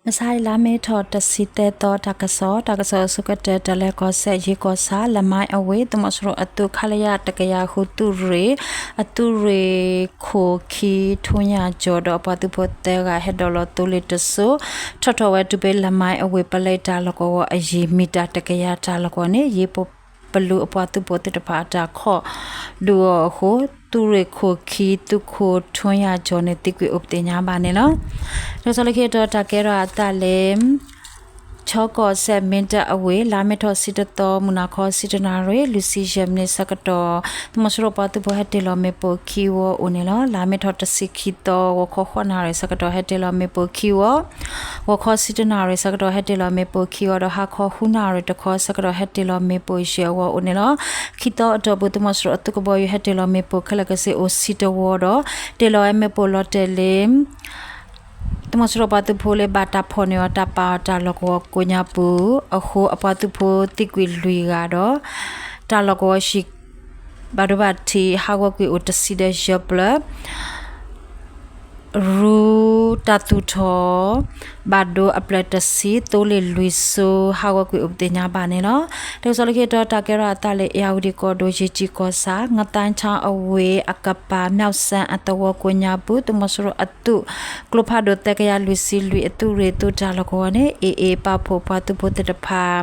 မဆါအံၤ လါမ့ၤထီၣ်တဆံသၢသီ တၢ်ကစီၣ်, တၢ်ကစီၣ်အဆိကတၢၢ် တၢ်လဲၤကီၢ်စဲၣ် ယ့ၣ်ကီၢ်ဆၣ် လမါအဝ့ၢ် သုးမီၤစိရိၤအသုး ခလရ တကယၤဃု သုးရ့ၣ်, အသုးရ့ၣ်ခိၣ်ခံ ထူညၣ်ကၠီၤ ဒီးအပှၤသုးဖိသၢဂၤ ဟဲဒိးလီၤသိလ့ၣ်တစိၢ် ထီၣ်ထီၣ်ဝဲတုၤဖဲ လမါအဝ့ၢ် ပလဲတၢ်လီၢ်ကဝီၤအယံၤ မံၤတၢ်တကယၤတၢ်လီၢ်ကဝီၤန့ၣ် ယ့ၣ်ပိၢ်ပလူးအပှၤသုးဖိသ့ၣ်တဖၣ်အတၢ်ခီၣ်ဒုးအီၤအဃိ သုးရ့ၣ်ခိၣ်ခံ သုးခိၣ်ထူညၣ်ကၠီၤန့ၣ် သံကွံာ်အိၣ်ပသ့ၣ်ညါဘၣ်န့ၣ်လီၤ. တၢ်ကစီၣ်လၢခံတီၤ တၢ်ကဲထီၣ်အသးလၢ ချီကီၢ်စဲၣ် မ့ၢ်တၢ်အဝ့ၢ် လါမ့ၤထီၣ်တဆံတသီ မုၢ်နၤခီ ဆံတနၣ်ရံၣ် လွံၢ်ဆံယဲၢ်မံးနံးဆၢကတီၢ် သုးမီၤစိရိၤပှၤသုးဖိဟဲတ့ၢ်လီၤမ့ၣ်ပိၢ်ခံဝီအိၣ်န့ၣ်လီၤ. လါမ့ၤထီၣ်တဆံခံသီ ဂီၤခီဃိးနၣ်ရံၣ်ဆၢကတီၢ် ဟဲတ့ၢ်လီၤမ့ၣ်ပိၢ်ခံဝီ, ဂီၤခီဆံတနၣ်ရံၣ်ဆၢကတီၢ် ဟဲတ့ၢ်လီၤမ့ၣ်ပိၢ်ခံဝီဒီး ဟါခီဃုနၣ်ရံၣ်တခီဆၢကတီၢ် ဟဲတ့ၢ်လီၤမ့ၣ်ပိၢ်ယဲၢ်ဝီအိၣ်န့ၣ်လီၤ. ခံသီအတီၢ်ပူၤ သုးမီၤစိရိၤအသုးကဘီယူၤ ဟဲတ့ၢ်လီၤမ့ၣ်ပိၢ်ခဲလၢာ်ကစ့ၢ်အိၣ်ဆံတဝီဒီး တ့ၢ်လီၤဝဲမ့ၣ်ပိၢ်လီၤတဲာ်လၢ သုးမီၤစိရိၤပှၤသုးဖိလၢဘၣ်တၢ်ဖီၣ်န့ၢ်အီၤ တၢ်ပာ်အီၤတၢ်လီၢ်ကဝီၤကိးညါပူၤအဃိ အပှၤသုးဖိသံကွံာ်လွံၢ်ဂၤဒီး တၢ်လီၢ်ကဝီၤဟံၣ် ဘၣ်ဒိဘၣ်ထံး ဟးဂီၤကွံာ်အိၣ်တဆံဒီးယဲၢ်ဖျၢၣ် ရူတၢ်သူၣ်ထီၣ် ဘၣ်ဒိအဖျၢၣ်တဆံ သိလ့ၣ်လွံၢ်စိၤ ဟးဂီၤကွံာ်အိၣ်ပသ့ၣ်ညါဘၣ်န့ၣ်လီၤ. တၢ်ကစီၣ်လၢခံတီၤ တၢ်ကဲထီၣ်အသးလၢ အ့ၣ်ယၣ်ဝတံၣ်ကီၢ်ဒိၣ် ယ့ၣ်ကၠံၣ်ကီၢ်ဆၣ် ငသါချၣ်အဝ့ၢ်အကပၤ မၠၣ်စၣ်အသဝီကိးညါပူၤ သုးမီၤစိရိၤအသုး ကျိဖးဒိၣ်သၢကယၤလွံၢ်ဆံလွံၢ် အသုးရ့ၣ်သုးတၢ်လီၢ်ကဝီၤန့ၣ် အ့ၣ်အ့ၣ်ပာ်ဖှိၣ်ပှၤသုးဖိသ့ၣ်တဖၣ်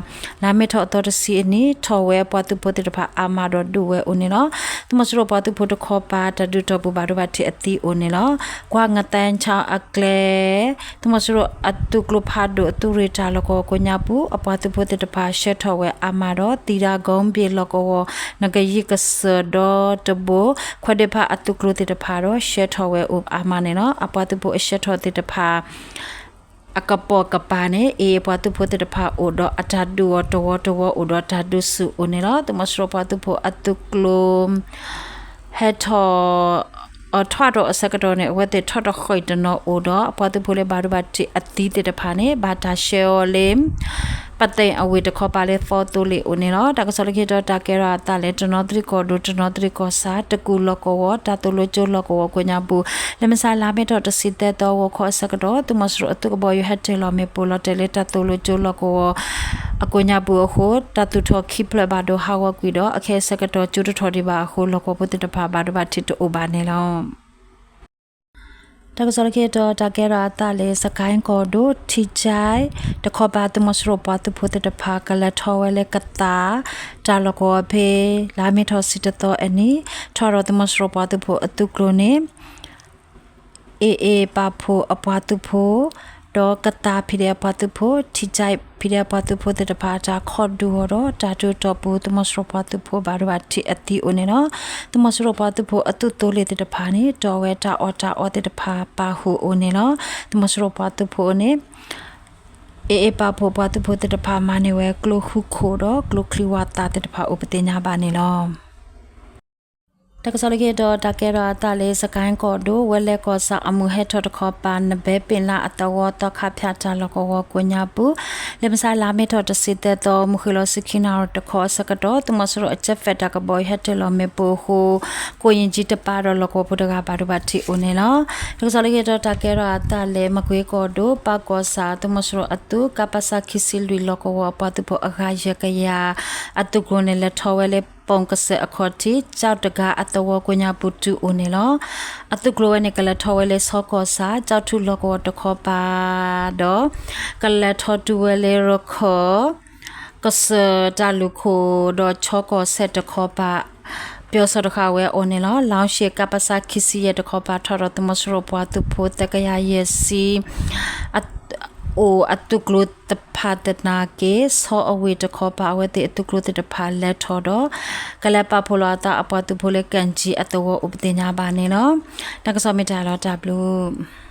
လါမ့ၤထီၣ်အသီတဆံအနံၤ ထီၣ်ဝဲအပှၤသုးဖိသ့ၣ်တဖၣ်အါမးဒီးဒုးဝဲအိၣ်န့ၣ်လီၤ. သုးမီၤစိရိၤပှၤသုးဖိတခီပၤ တၢ်ဒုးတီၢ်ပူၤဘၣ်ဒိဘၣ်ထံးအသံအိၣ်န့ၣ်လီၤ. ကွၢ်ငသါချၣ်အကျဲ သုးမီၤစိရိၤအသုးကျိဖးဒိၣ်အသုးရ့ၣ်တၢ်လီၢ်ကဝီၤကိးညါပူၤ အပှၤသုးဖိသ့ၣ်တဖၣ်ဆှၢထီၣ်ဝဲအါမးဒီး သံဒါ ကိဘ့ၣ်လီၢ်ကဝီၤ နကယံၤကစၢၢ်ဒီတဘိ ခွဲးဒ့ဖးအသုးကျိသ့ၣ်တဖၣ်ဒီး ဆှၢထီၣ်ဝဲအိၣ်အါမးန့ၣ်လီၤ. အပှၤသုးဖိအဆှၢထီၣ်သ့ၣ်တဖၣ် အကပိာ်ကပၤန့ၣ် အ့ၣ်အ့ၣ်ပှၤသုးဖိသ့ၣ်တဖၣ်အိၣ်ဒီးအတၢ်ဒုးအီၤတဝီတဝီအိၣ်ဒီးတၢ်ဒုးဆူၣ်အိၣ်န့ၣ်လီၤ. သုးမီၤစိရိၤပှၤသုးဖိအသုးကျိ ဟဲထီၣ် အထီၣ်ထီၣ်အဆၢကတီၢ်န့ၣ် အဝဲသ့ၣ်ထီၣ်တဃီၣ်တနီၤအိၣ်ဒီး အပှၤသုးဖိလၢဘၣ်ဒိဘၣ်ထံးအသံသ့ၣ်တဖၣ်န့ၣ် ဘၣ်တၢ်ဆှၢအီၤလၢ ပသ့ၣ်အဝ့ၢ်တခီပၤလၢသီသိလ့ၣ်အိၣ်န့ၣ်လီၤ. တၢ်ကစီၣ်လၢခံတီၤ တၢ်ကဲထီၣ်အသးလၢ တနီသရံၣ်ကီၢ်ဒိၣ် တနီသရံၣ်ကီၢ်ဆၣ် တကူၣ်လီၢ်ကဝီၤ တၢ်သိၣ်လိကၠိလီၢ်ကဝီၤကိးညါပူၤ လၢမဆါလါမ့ၤထီၣ်တဆံသၢသီ ဂီၤခီအဆၢကတီၢ် သုးမီၤစိရိၤအသုးကဘီယူၤဟဲတ့ၢ်လီၤမ့ၣ်ပိၢ်လီၤတဲာ်လၢတၢ်သိၣ်လိကၠိလီၢ်ကဝီၤ အကိးညါပူၤအဃိ တၢ်သူၣ်ထီၣ်ခံဖျၢၣ်ဘၣ်ဒိဟးဂီၤကွံာ်ဒီး အခဲအံၤဆၢကတီၢ် ကၠိတထီၣ်ဒံးဘၣ်အဃိ လီၢ်ကဝီၤဖိသ့ၣ်တဖၣ်ဘၣ်ဒိဘၣ်ထံးတအိၣ်ဘၣ်န့ၣ်လီၤ. တၢ်ကစီၣ်လၢခံတီၤ တၢ်ကဲထီၣ်အသးလၢ စကဲၣ်ကီၢ်ဒိၣ် ထံကၠဲး တခီပၤ သုးမီၤစိရိၤပှၤသုးဖိသ့ၣ်တဖၣ် ကလဲၤထီၣ်ဝဲလၢကသး တၢ်လီၢ်ကဝီၤဖဲ လါမ့ၤထီၣ်တဆံတသီအနံၤ ထီၣ်ဒီးသုးမီၤစိရိၤပှၤသုးဖိအသုးကျိၤန့ၣ် အ့ၣ်အ့ၣ်ပာ်ဖှိၣ်အပှၤသုးဖိ ဒီးကသးဖံးဒဲးအပှၤသုးဖိ ထံကၠဲးဖံးဒဲးအပှၤသုးဖိသ့ၣ်တဖၣ် တၢ်ခီၣ်ဒုးအီၤဒီး တၢ်ဒုးတီၢ်ပူၤ သုးမီၤစိရိၤပှၤသုးဖိဘၣ်ဒိဘၣ်ထံးအသံအိၣ်န့ၣ်လီၤ. သုးမီၤစိရိၤပှၤသုးဖိအသုးသိလ့ၣ်သ့ၣ်တဖၣ်န့ၣ် တီၢ်ဝဲတၢ်အီၣ်တၢ်အီသ့ၣ်တဖၣ်ပာ်ဃုာ်အိၣ်န့ၣ်လီၤ. သုးမီၤစိရိၤပှၤသုးဖိန့ၣ် အ့ၣ်အ့ၣ်ပာ်ဖှိၣ်ပှၤသုးဖိသ့ၣ်တဖၣ်မၤန့ၢ်ဝဲ ကျိဃုခိၣ်ဒီး ကျိချံဝၣ်သၣ်သ့ၣ်တဖၣ်အိၣ်ပသ့ၣ်ညါဘၣ်န့ၣ်လီၤ. တၢ်ကစီၣ်လၢခံတီၤ တၢ်ကဲထီၣ်အသးလၢ စကဲၣ်ကီၢ်ဒိၣ် ဝဲလဲၤကီၢ်ဆၣ်အမုၢ်ဟဲထီၣ်တခီပၤ နဘဲပ့ၤလၣ်အသဝီ သီခါဖၠၣ်တၢ်လီၢ်ကဝီၤကိးညါပူၤ လၢမဆါလါမ့ၤထီၣ်တဆံသၢသီ မုၢ်ဃ့ၢ်လီၤဆံခံနၣ်ရံၣ်တခီအဆၢကတီၢ် သုးမီၤစိရိၤအကၠဲးဖဲးတၢ်ကဘီယူၤဟဲတ့ၢ်လီၤမ့ၣ်ပိၢ်အဃိ ကိးယံာ်ကၠံတပၤဒီးလီၢ်ကဝီၤဖိတဂၤဘၣ်ဒိဘၣ်ထံးအိၣ်န့ၣ်လီၤ. တၢ်ကစီၣ်လၢခံတီၤ တၢ်ကဲထီၣ်အသးလၢ မကွ့ကီၢ်ဒိၣ် ပၢ်ကီၢ်ဆၣ် သုးမီၤစိရိၤအသုး ကပစ ခံဆံလွံၢ် လီၢ်ကဝီၤအပှၤသုးဖိအဂၤယဲၢ်ကယၤ အသုးကျိၤန့ၣ် လဲၤထီၣ်ဝဲလၢ ပိၣ်ကစၢၢ်အခီၣ်ထံး ကၠီၣ်တဂၤအသဝီကိးညါပူၤတုၤအိၣ်န့ၣ်လီၤ. အသုးကျိၤဝဲန့ၣ် ကလဲၤထီၣ်ဝဲလၢ ဆီကီၢ်ဆၣ် ကၠီၣ်ထူလီၢ်ကဝီၤတခီပၤ ဒီး ကလဲၤထီၣ်တုၤဝဲလၢရခၢၣ် ကစၢၢ်တၢ်လုၢ်ခိၣ်ဒီး ဆီကီၢ်ဆၣ်တခီပၤ ပၠီစီၤတဃာ်ဝဲအိၣ်န့ၣ်လီၤ. လီၢ်ဆ့ၣ် ကပစ ခံဆံယဲၢ်တခီပၤ ထီၣ်ဒီးသုးမီၤစိရိၤပှၤသုးဖိသၢကယၤယဲၢ်ဆံ အိၣ်အသုးကျိၤတဖၣ်သနာ်က့ ဆီအဝ့ၢ်တခီပၤ အဝဲသ့ၣ်အသုးကျိၤသ့ၣ်တဖၣ်လဲၤထီၣ်ဒီး ကလဲၤပာ်ဖှိၣ်လီၤအသးအပှၤသုးဖိလၢ ကၣ်ကၠံအသဝီအိၣ်ပသ့ၣ်ညါဘၣ်န့ၣ်လီၤ. တၢ်ကစီၣ်မ့ၢ်တၢ်လီၤတၢ်ဘျုး